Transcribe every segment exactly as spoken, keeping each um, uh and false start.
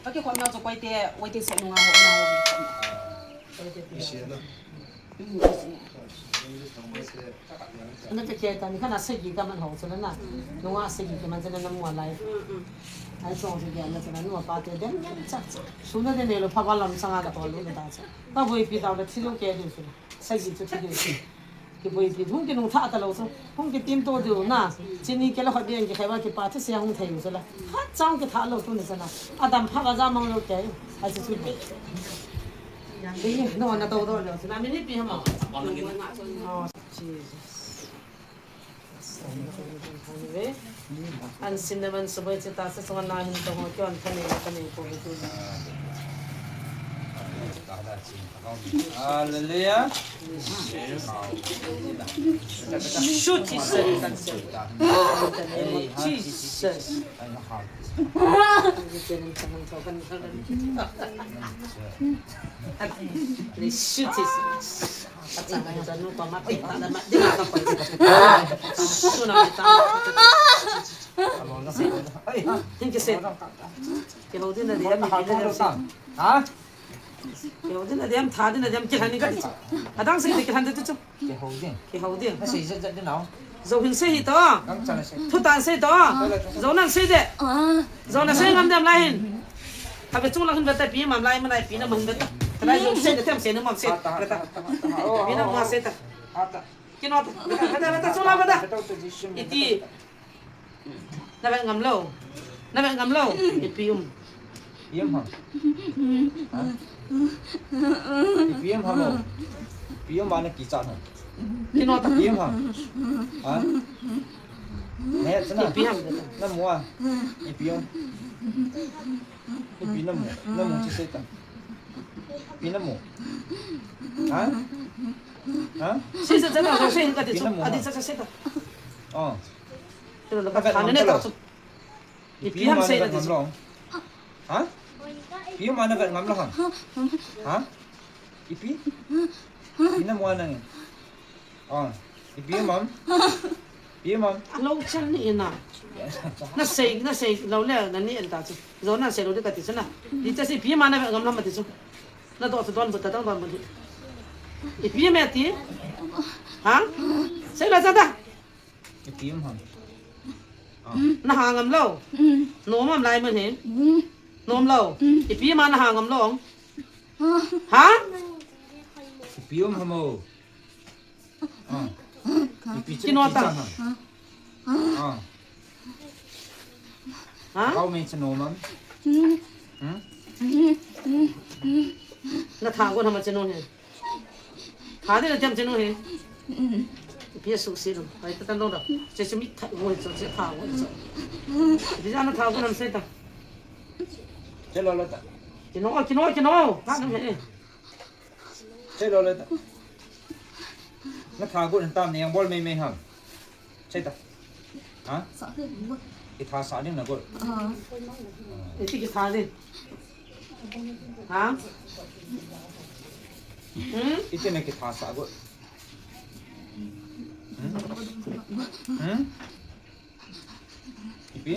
Ka kikhom nau chu koite, koite se nunga ho na ho. Koite pi. Ana te ke ta ni kana sagi ka man ho chu na. Nunga sagi ka man chu na mua lai. Ai song sagi ana chu na nua pa te den cha cha. Suna de ne lo pha ba lam sanga ka tol lu ta cha. Ka boipi tau le thi lu ke de chu. Sagi chu thi de chu. Kiboipi, hung kinungthah talou chu. Hung kitim to diu na. Chini kila hot ding kikhai ba kipa thase hung thei u chu la. Khat chang kithah lou tuni chu la. Adam pha ka ja mang lou kei. Ai chu chu. Ding no na to do lou chu la. Minute pi hama. Oh, Jesus. An sin na man suboi che ta sa sunga na hin to ho kyo an thani na thani ko tu. Hallelujah. Shoot, he said, in the name of Jesus. Shoot, he said. Thank you, sir. Kihou din na diam, kihou din na diam, tha din na diam, kilhan ni kati chu. Adang sei de kilhan de tu chu. Kihou din. Kihou din. Na sei jat jat din nau. Jou hin sei hi to. Gangcha na sei. Thutan sei to. Jou nan sei de. Jou na sei ngam diam lai hin. Habe chung lang hin beta pi mam lai manai pi na mun beta. Kalai jou sei de them sei na mam sei. Beta. Pi na ma sei ta. Kino ta. Beta, beta, beta, chung lang beta. Iti. Na vet ngam lou. Na vet ngam lou. Ipi um. Ipi um ham. Ha? Ipi um ham o. Ipi um ba na kichat ham. Kino ta. Ipi um ham. Ha? Na het chana. Ipi ham. Na mu a. Ipi um. Ipi na mu. Na mu chi sei ta. Ipi na mu. Ha? Ha? Sei sa sa ta, sei ka ti chu. Ipi na mu. Adi sa sa sei ta. Oh. Kino na ka thane ne ta chu. Ipi ham sei na ti chu. Ha? Ipi um a na vet ngam lou ham. Ha? Ipi? Ipi na mu a nang. Ah, ipi um am? Ipi um am? Lou chan ni ina. Na sei, na sei lou le na ni en ta chu. Jou na sei lou de ka ti chu na. Di cha sei ipi um a na vet ngam lou ham ti chu. Na do chu don bu ta dang don bu. Ipi um e ti? Ha? Sei la cha da. Ipi um ham. Ah. Na ha ngam lou. Nom am lai mun hi. Nom lou. Ipi um a na ha ngam lou. Ha? Ipi um ham o. Ah. Ipi chu kino ta. Ipi chang ham. Ah. Ha? Kau me chano mam. Hmm? Na tha ko na ma chano he. Tha de na tiam chano he. Ipi a suksi lou. Ai ta tan lou da. Che che mi tha ko che che tha ko che. Ipi ja na tha ko nam sei ta. Che lou lou ta. Kino, kino, kino. Tha nam he. Sei lou lou ta. Na tha ko na tam ne yang bol mei mei ham. Sei ta. Ha? Sa de. Kitha sa ding na ko. Ah. Iti kitha de. Ha? Hmm? Iti na kitha sa ko. Hmm? Hmm? Ipi?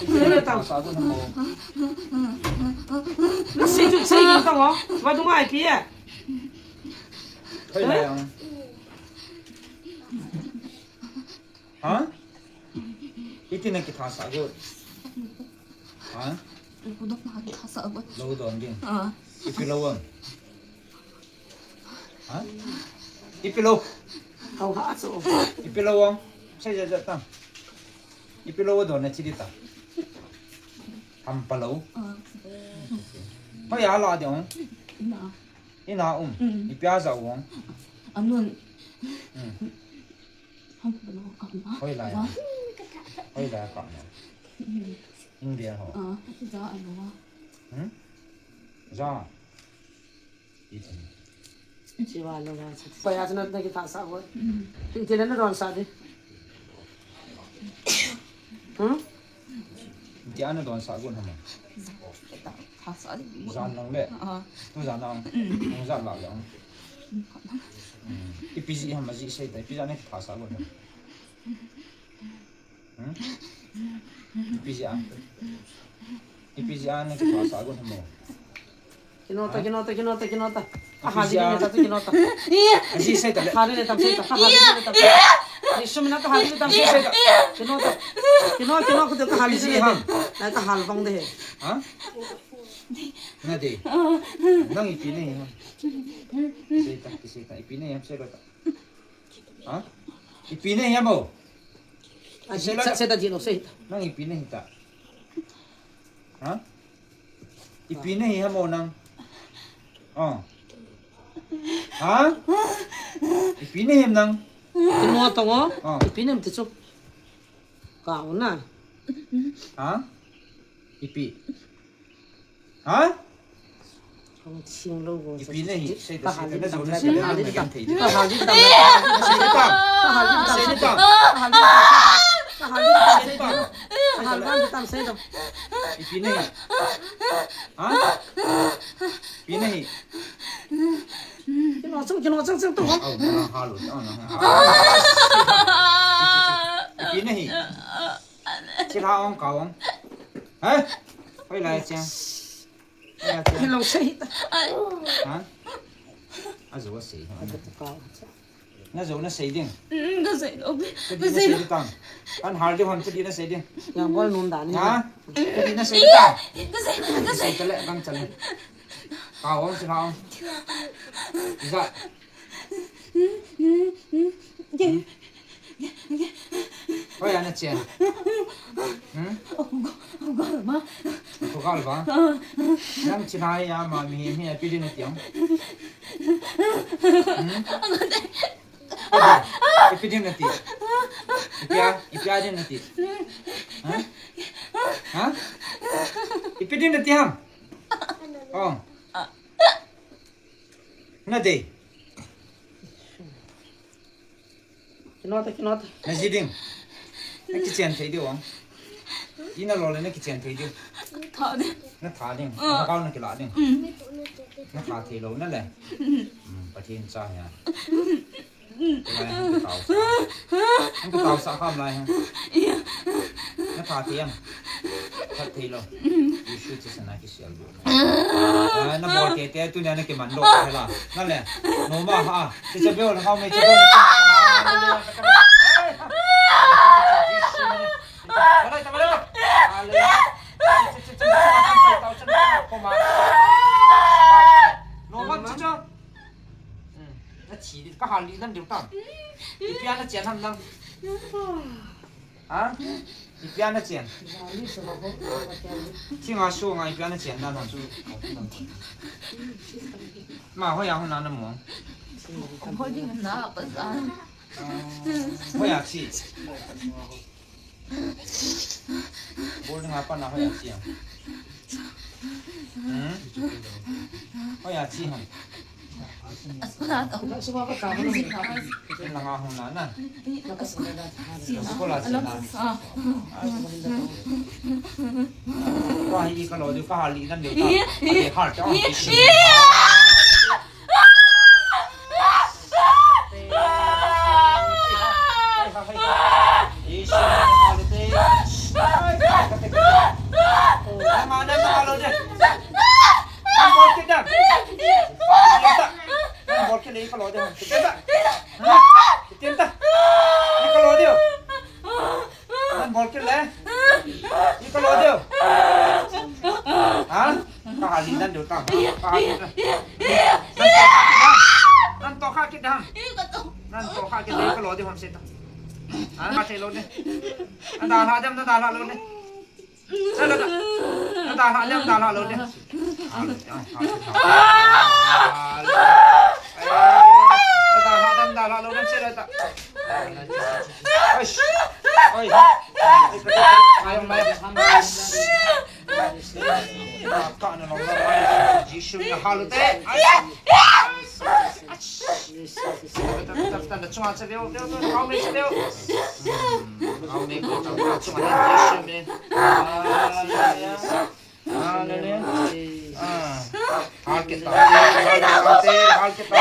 Ipi na tau sa ko na mo. Na sei tu sei ko ta mo. Wa tu mai pi ya. Hoi la yang. Ha? Iti na kitha sa ko. Ha? Lou don na kitha sa ko. Lou don ding. Ah. Ipi lou am. Ha? Ipi lou. Hau ha so. Ipi lou am. Sei ja ja ta. Ipi lou don na chi di ta. Ham pa lou. Ah. Pa ya la de ong. Na. Ina um. Mm. Ipi a ja ong. Anun. Mm. Hoi lai. Hoi lai ka na. Mm. India ho. Ah, ja a lo. Hmm? Ja. Iti. Chi wa lo wa. Pa ya na na kitha sa ko. Mm. Ti ti na na don sa de. Hmm? Ti ana don sa ko na ma. Tha sa de. Jan lang le. Ah. Tu jan lang. Mm. Nang jan la le. Mm. Ipi ji ham ji sei ta. Ipi ja na kitha sa ko na. Hmm? Ipi jeh a? Ipi jeh a na kipha sa gon hamo? Kinota, kinota, kinota, kinota. Ipi jeh a? Kinota. Aji sei ta le. Hali le tam sei ta. Hali le tam sei ta. Ni sum na ka hali le tam sei ta. Kinota. Kino, kino ko ka hali le. Na ka hal bang de. Ha? Na de. Nang ipi nei ham? Sei ta, sei ta. Ipi nei ham sei ta. Ha? Ipi nei ham o? Sei ta, sei ta, sei ta. Nang ipi nei ta. Ha? Ipi nei ham o nang? Oh. Ha? Ipi nei ham nang? Kino tong o. Oh. Ipi nei ham ti chu. Ka u na. Ha? Ipi. Ha? Ipi nei hi, sei ta, sei ta, na jo na sei ta, na kan thei ta. Ipi nei hi. Ha? Ipi nei hi. Kino chung, kino chung, chung tung. Au, na hal u, au, na hal u. Ipi nei hi. Chila ong ka ong. Hai. Hoi lai chang. Hoi lai chang. Hello, sei. Ha? Ajo sei. Na jo na sei ding. Mm, ka sei lo. Ka di na sei ding tang. Kan hal ding hon ka di na sei ding. Yang bol nun dan. Ha? Ka di na sei ding tang. Ka sei, ka sei. Ka le, kan chale. Ka ong, chila ong. Iza. Hoiya na chen? Hmm? Khogal ba? Nang chin a hi ama mihem hi ipi din na ti ham? Hmm? Ipi din na ti? Ipi a, ipi a din na ti? Ha? Ha? Ipi din na ti ham? Oh. Na dei. Kinota, kinota. Na ji ding. Na kichen thei diu am? Ina lo le na kichen thei diu. Tha ding. Na tha ding. Ah. Na kau na kila ding. Mm. Na tha thei lo na le. Mm. Mm, Pathen cha hi a. Lai hang ka tau sa. Hang ka tau sa kham lai hang. Na tha thei am? Tha thei lo. Jesu Christa na kisial lo. Ah, na bol tete, tunia na kiman doh ta hela. Na le. Noma ha. Chicha beo na hao me chicha. Noma chicha. Na thi di, ka hal li nan diu tam. Ipi a na chen ham nang? Ha? Ipi a na chen? Thi nga su nga ipi a na chen nan ham? Ma hoiya hung na na mo. Hoiya thi. Bol ding a pan a hoiya chi ham? Hmm? Hoiya chi ham? Kin langa hung na na. School a chi na. Wa hi ka lo diu ka hal li nan diu ta. Ade hal ta. Nan bol kit le. I ka lo diu. Ha? Ka hal li nan diu tang. Ka hal li nan. Nan to kha kit dam. Nan to kha kit le, i ka lo diu ham se ta. Ha? Ka se lo ne. Nan da la dem, nan da la lo ne. Sa lo da. Nan da la dem, da la lo ne. Nan da la dem, da la lo ne se lo ta. Oi. Oi. Mai, mai. Ka na long mai. Jisu na halu te. Ta, ta, ta, ta, chunga che veu, veu, veu, kau me che veu. Kau me ko ta, chunga Jisu me. Hallelujah. Hallelujah. Ah. Hal kit ta. Hal kit ta. Hal kit ta.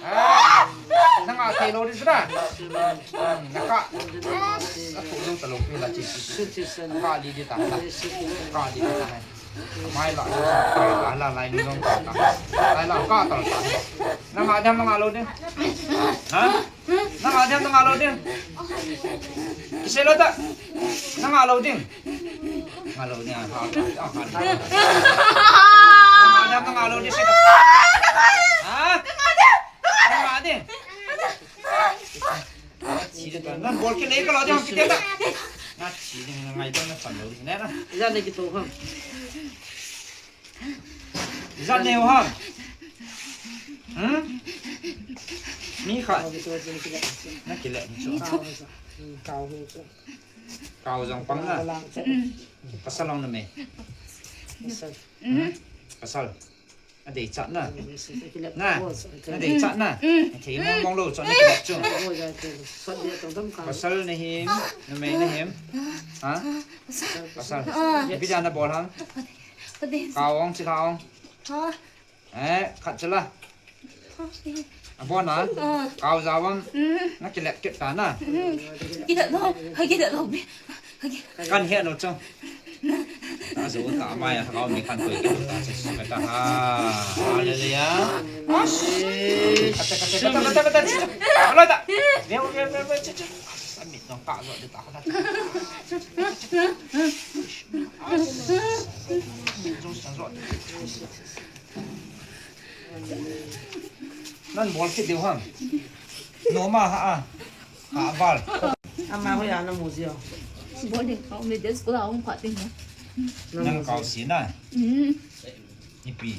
Ah. Nang a thei lo di sira. Ah, naka. Thu lo ta lo pe la chi. Ka li di ta la. Ka li di ta la. Mai la, la, la, la, ni jong ta ta. Lai la, ka ta ta. Na nga dem, na nga lo dem. Ha? Na nga dem, na nga lo dem. Kise lo ta. Na nga lo dem. Nga lo dem, ha, ha, ha. Na nga dem, na nga lo dem, se ta. Ha? Na nga dem. Chi de ta, nan bol kit le ka lo de ham kit ta. Na chi de, na ngai ta na pan lo de na. Ijat le kito ham. Ijat le ho ham. Hmm? Mi khat. Na kile ni chu. Kau jong pang na. Pasal long na me. Hmm? Pasal. Na deichat na. Na, na deichat na. Thei mong mong lou chu na kilep chu. Pasal na him, numei na him. Ha? Pasal. Ipi dia na bol ham? Kau ong, chi kau ong. Eh, khat chu la. Abon a. Kau javam. Na kilep kit ta na. Kilep lou, kilep lou. Kan he no chu. A zo ta mai a kau mi kan koi kit ta chu. Ka ta ha. Hallelujah. Kata, kata, kata, kata, kata. Alo ta. Veo, veo, veo, veo, chu, chu. Sa mi no ka zo de ta. Zo sa zo. Nan bol kit diu ham. Noma ha a. Ha val. Ama hoi ana mu jio. Bol ding kau me des kula ong pha ding. Nang kau si na. Mm. Ipi.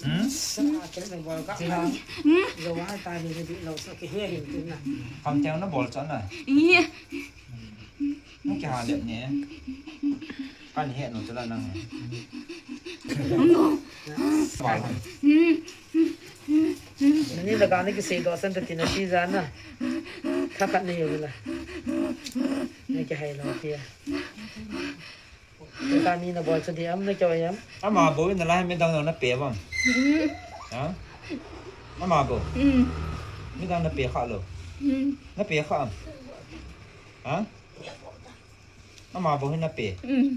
Hmm? Sa a ke me bol ka. Sa. Mm. Zo wa ta ni di lo sa ke he he tu na. Kam teng na bol cha na. Iya. Nang kya ha le ne. Kan he no cha la nang. Bol. Mm. Ni la ka ni kisei doh san ta tina si ja na. Tha khat ni yo la. Ni kihai lo tia. Ka ni na bol chu di am na kyo yam. Ama bou in na la midang na pe bang. Mm. Ha? Ama bou. Mm. Midang na pe kha lou. Mm. Na pe kha am. Ha? Ama bou hin na pe. Mm.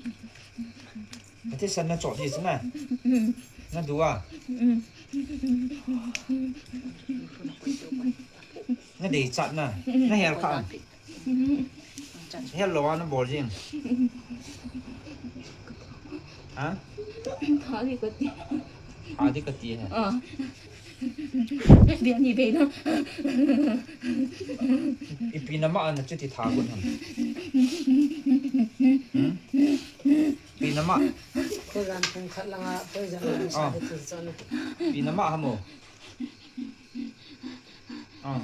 Na thisan na chot hi chu na. Mm. Na du a. Mm. Na deichat na. Mm. Na hel kha. Mm. Hel lou a na bol jing. Ha? Tha di ka ti. Tha di ka ti ha. Ah. Bia ni be na. Ipi na ma ana chuti tha gun ham. Hmm? Ipi na ma. Ko jan phung khat langa, ko jan langa sa de ti chon. Ipi na ma hamo. Ah.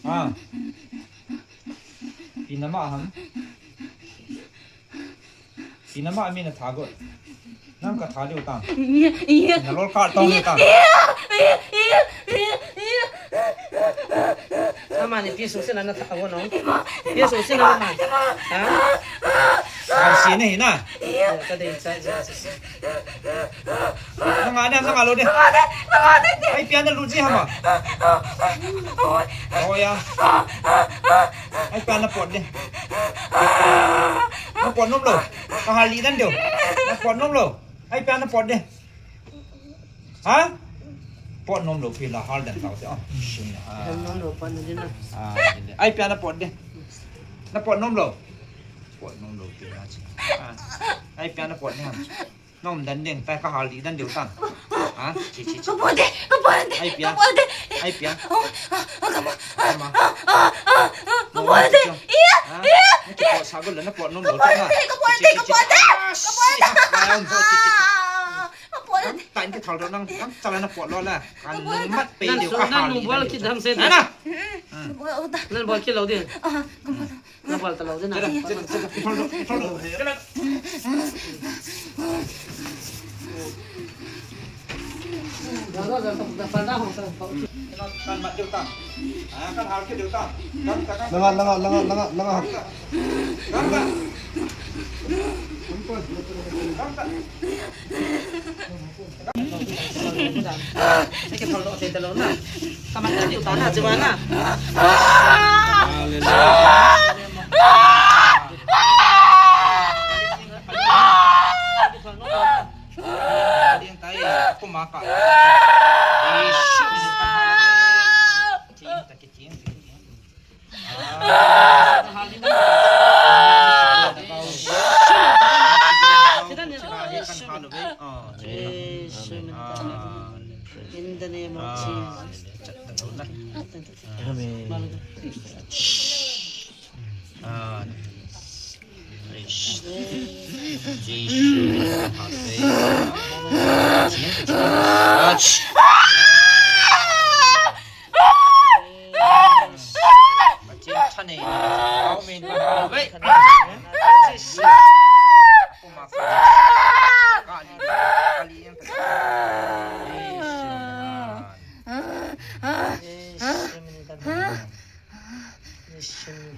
Ah. Ipi na ma ham. Ipi na ma mi na tha got. Nang ka tha diu tang. Iya, iya. Na lol ka tong diu tang. Iya, iya, iya, iya, iya. Ama ni pi sung sin na tha got no. Pi sung sin na ma. Ha? Ka si ni na. Iya. Ka dei cha cha. Na nga de, na nga lou de. Ai, pia na lut ji hama. Oh, ya. Ai, pia na pot de. Na pot nom lou. Ka hal li dan diu. Na pot nom lou. Ai, pia na pot de. Ha? Pot nom lou, pia la hal dan tau te. Ah, shin na. Ah. Nom lou, pot na din na. Ah, din de. Ai, pia na pot de. Na pot nom lou. Pot nom lou, pia na chi. Ah. Ai, pia na pot de ham. Nom dan ding, tai ka hal li dan diu tan. Ha? Chi, chi, chi. Ka pot de, ka pot de, ai, pia. Ka pot de. Ai, pia. Oh, ah, ah, ka pot. Ama. Ah, ah, ah, ah, ka pot de. Iya, iya, iya. Ki pot sa got la na pot nom lou. Ka pot de, ka pot de, ka pot de. Ka pot de. Ai, um, pot, chi, chi, chi. Ka pot de. Tan ki thal do nang, tan chala na pot lou la. Kan mat pe diu ka hal li dan diu. Nan bol ki dam se. Na, na. Hmm. Nan bol ki lou de. Ah, ka pot. Na bol ta lou de na. Langa, langa, langa, langa. In the name of Jesus. Amen.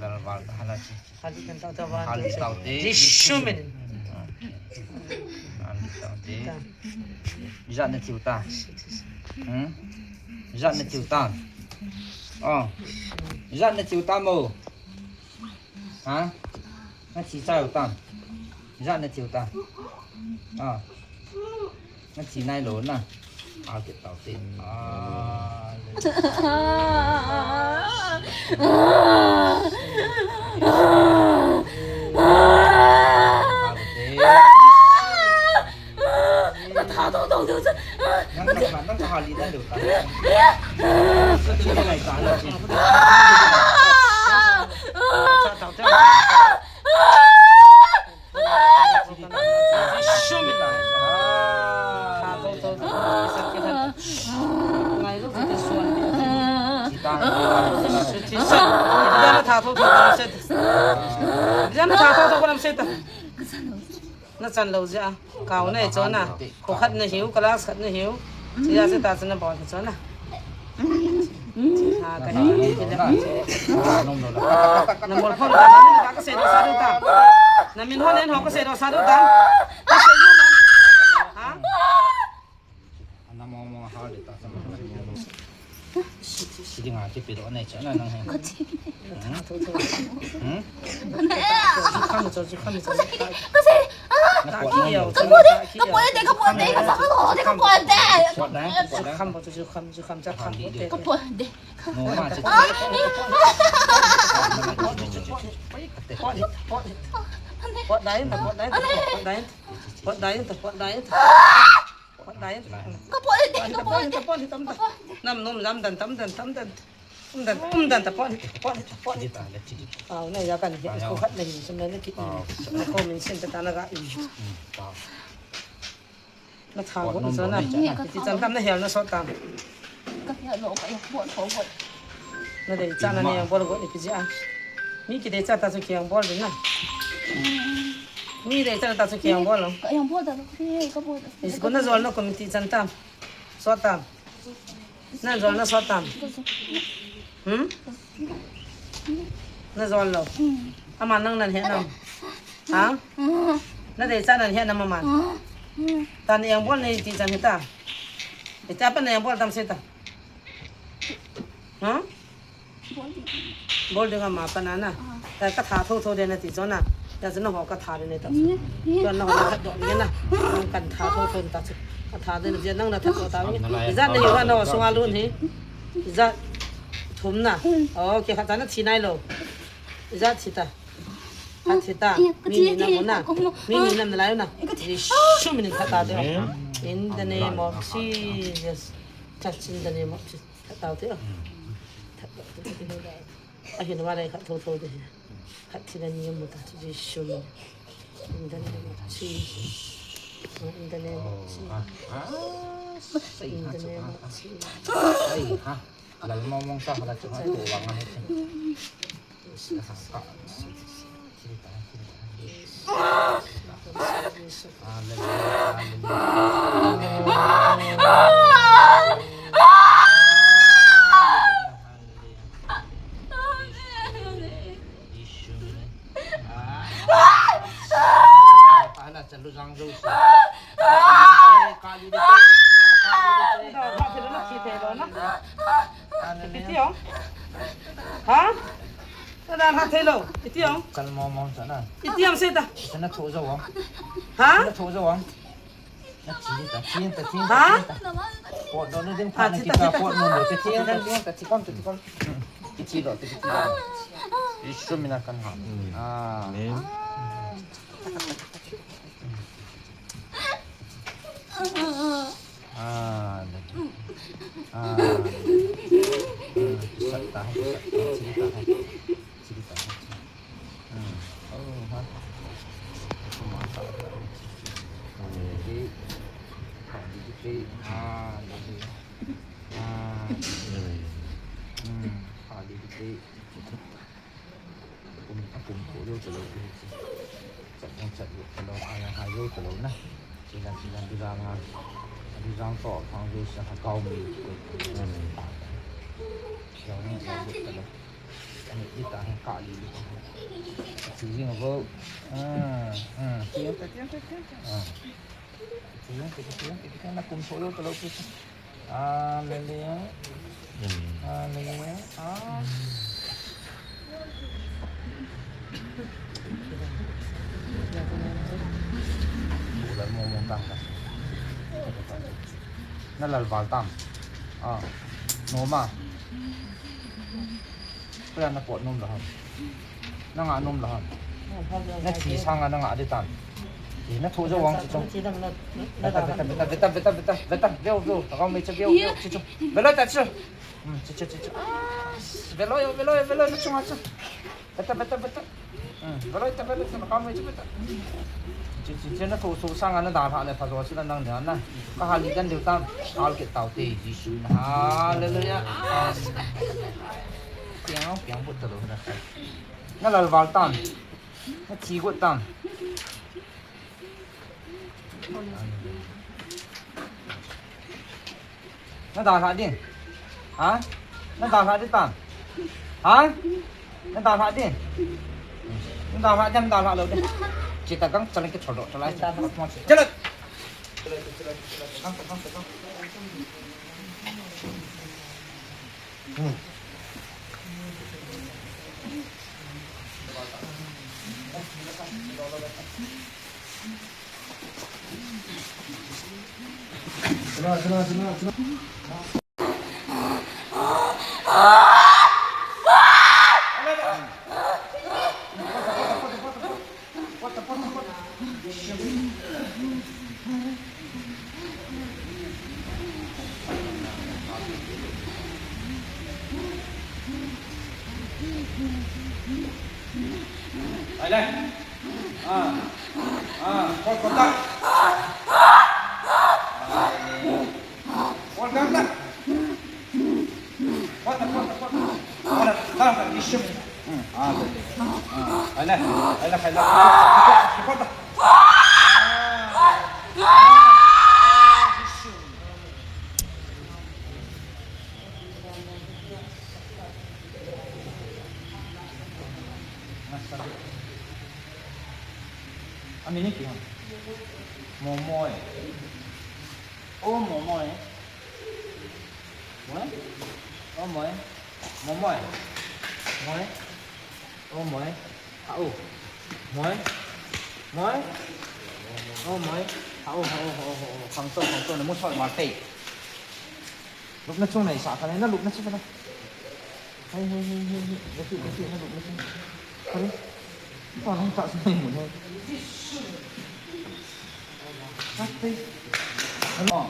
Galval ta hala chi. Hali kan tau ta wan. Hali tau te. Jisu min. Hali tau te. Ijat na thiu ta. Hmm? Ijat na thiu ta. Oh. Ijat na thiu ta mo. Ha? Na thi chai u ta. Ijat na thiu ta. Ah. Na thi nai lou na. A ke tau te. Ah. Ka tha to to to. Nang ka nang ka hali na lou ta. Sa ti nai ta na chi. Sa tau te. Na chan lou jeh a. Kau na e chona. Kho khat na hiu, class khat na hiu. Chia se ta chana bol chona. Ha, ka hi, ki le. Na mol phone ka, na min ka ka sei doh sa doh ta. Na min ho nen ho ka sei doh sa doh ta. Ka sei doh na. Ha? Ana mo mo ha de ta sa. Sidi nga ki pe doh na cha na nang he. Hmm? Hmm? Ka sei. Ka sei. Ah! Ka sei. Ka poi de, ka poi de, ka sa ka lo de, ka poi de. Poi de, poi de. Ka poi de. Ka poi de. Nam nom jam dan tam dan tam dan. Nam nom jam dan tam dan tam dan. Umdan, umdan ta pon, pon, pon. Aw, na ya kan hi, ko khat na hi, sum na ki. Na ko min sin ta na ga in. Na tha go na. Ti chan tam na hel na so tam. Ka hel lo ka ya bol tho go. Na dei cha na ne bol go ni ki ja. Mi ki dei cha ta su ki bol na. Mi dei cha ta su ki bol lo. Ka ya bol da lo. Ka bol da. Is ko na jol na ko mi ti chan tam. So tam. Na jol na so tam. Hmm? Na jol lo. Ama nang nan he nam. Ha? Na dei cha nan he nam ama. Tan eng bol nei ti chan he ta. Ita pa na eng bol tam se ta. Ha? Bol ding ama pa na na. Ta ka tha tho tho de na ti chona. Ta chona ho ka tha de ne ta. Chona ho ka do ne na. Kan tha tho tho ta chu. Ka tha de na je nang na tha tho ta. Ijat na hi wa na sunga lun hi. Ijat thum na. Okay, khat na thi nai lo. Ijat thi ta. Khat thi ta. Mi ni na ko na. Mi ni na na lai na. Jisu min khat ta de. In the name of Jesus. Touch in the name of Jesus. Khat ta de. Ahin wa lai khat tho tho de. Khat thi na ni mu ta Jisu min. In the name of Jesus. In the name of Jesus. In the name of Jesus. Lal mong mong sa hala chu ha tu wang ha. Hallelujah, hallelujah. Ha, thei lou. Iti ang. Chal mo mo sa na. Iti ang seta. Sa na tho jo ang. Ha? Sa na tho jo ang. Na thi ta, thi ta, thi ta, ha? Thi ta. Pot do na ding. Ha, pha na thi ki ta, ka thi ta. Pot mo mo. Thi ta, thi ta, thi ta, thi kom, thi kom. Hmm. Thi lo, thi lo. Isumina kan ha. Hmm. Ah. Amen. Ah, dah. Ah, dah. Hmm, sat tahan, sat tahan, sat tahan. Sat tahan. Hmm. Oh, ha. Aku masak. Okey. Okey. Ah, dah. Ah. Hmm. Okey. Akum, akum ko yo talo. Chat, chat yo talo, aya ha yo talo na. Silan, silan, birang a. Birang to, thang yo sa ha kau mi. Silan, silan, yo talo. Ani ita ha ka li. Siling abo. Ah, ah. Tiang, tiang, tiang, tiang. Ah. Tiang, tiang, tiang, tiang. Na kum so yo talo. Hallelujah. Amen. Hallelujah. Ah. Bulan mo mo tang ka. Na lal bal tam. Ah. No ma. Kaya na pot nom da ham. Na ngah nom la ham. Na thi sanga na ngah di tam. Ti na tho jo wang chi chung. Beta, beta, beta, beta, beta, beta, beta, veo, veo, ta kong mei cha veo, veo, chi chung. Velo ta chi. Hmm, chi, chi, chi, chi. Ah, velo yo, velo yo, velo yo, chung a chi. Beta, beta, beta. Hmm, velo ta, velo ta, ta kong mei cha beta. Chi, chi, chi na tho so sanga na da pha le pha jo chi na nang ne na. Ka ha li dan deu tam. Hal ke tau te, Jesu na. Hallelujah. Ah. Piang, piang but ta lo na. Na lal val tam. Na thi got tam. Na dalha ding. Ha? Na dalha ding tam. Ha? Na dalha ding. Na dalha ding, dalha lo ding. Kita gang chalang ke chol do, chalai. Chalai. Ai lai. Ah. Ah, kol, kol ta. Ai. Kol, kol ta. Kol ta, kol ta, kol ta. Kol ta, ta, ta, ishum. Hmm, ah, ta, ta. Ah, ai lai. Ai lai, ai lai. Kol ta. Ah. Ah, ishum. Ami ni ki ham? Momoi. O momoi. Moi. O moi. Momoi. Moi. O moi. Ha o. Moi. Moi. O moi. Ha o, ha o, ha o, ha o. Khang to, khang to. Na mu soi mal tei. Lupna chung nei sa ka nei, na lupna chung ka nei. Hei, hei, hei, hei, hei. Leti, leti, na lupna chung. Kare. Ito nang ta sa nei mu nei. Ate. Ano?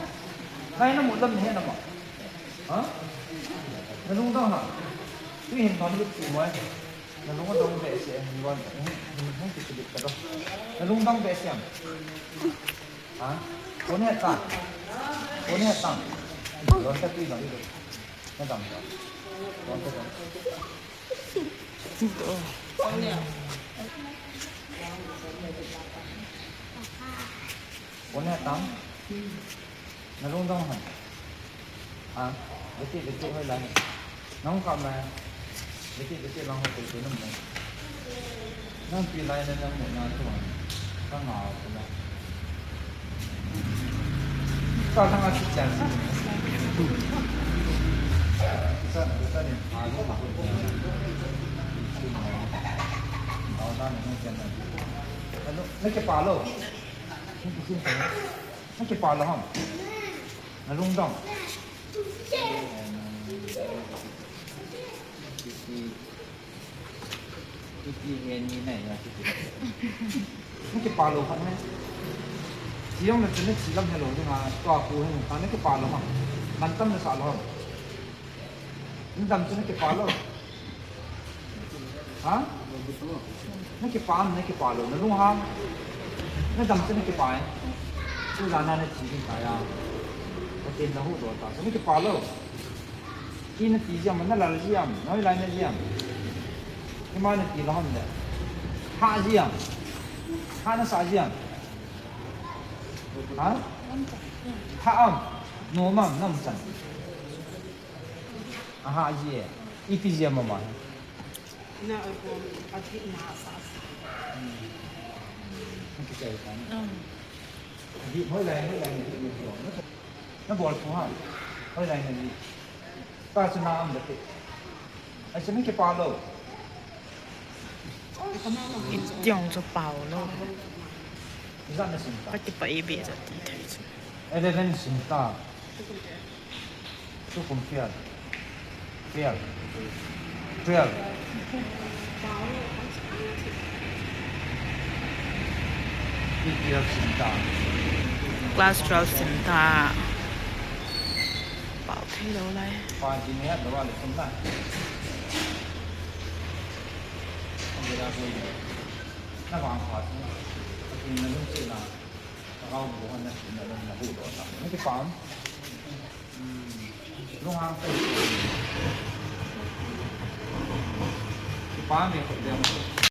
Nai na mu lam nei na ma. Ha? Na lung dang ha. Tu hin ma lu tu mai. Na lung dang behseh, hin wan, hin, hin, hin kichibit ka do. Na lung dang behseh am? Ha? Kone ta. Kone ta. Ron ta tui dang. Na dang ta. Ron ta dang. Kone ta. Na lung dang ham? Ha? Beti, beti hoi lai. Nang kam lai. Beti, beti lang hoi tu tu nang mo. Nang pi lai na nang mo na tu. Ka ngau tu na. Ka nang a si chan si. Sa, sa ni. Ha, lo ma. Na kipah lou. Na kipah lou ham? Na lungdong. Ipi, ipi he ni na ya ti. Na kipah lou khat ne. Chi jong na chu na chi lam helou dinga, tua pu hin kha na kipah lou ham? Mantam na sah lou ham? Na dam chu na kipah lou. Ha? Na kipah am, na kipah lou, na lunghang. Na dam chu na kipah e. Tujan a na chi ding tai a. Pathen na huhdoh ta chu na kipah lou. Iti na ti jeng am, na lal ji am, na hoilai na ji am. Ima na ti lou ham le. Hah ji am. Hah na sah ji am. Ha? Hah am. Nom am, na um chan. Aha ji e. Ipi ji am ama. Na, um, a thi na sa sa. Na kichai ta. Um. Hi, hoilai, hoilai, na bol pu ha. Hoilai na ji. Pa chu na am da te. Ai, chu na kipah lou. Iti jong chu pao lou. Ijat na sim ta. Ka kipah e be jat ti thei chu. Eleven sim ta. Tukum fail. Fail. Twelve. P twelve sim ta. Class twelve sim ta. Pao thei lou lai. Pa ji ne lou le sim ta. Ang gira ko. Na vang pa. Pathen na lungset na. Ka gao bu han na sim na lung na huhdoh ta. Na kipah am? Hmm. Lunghang sa. Kipah me ko dem.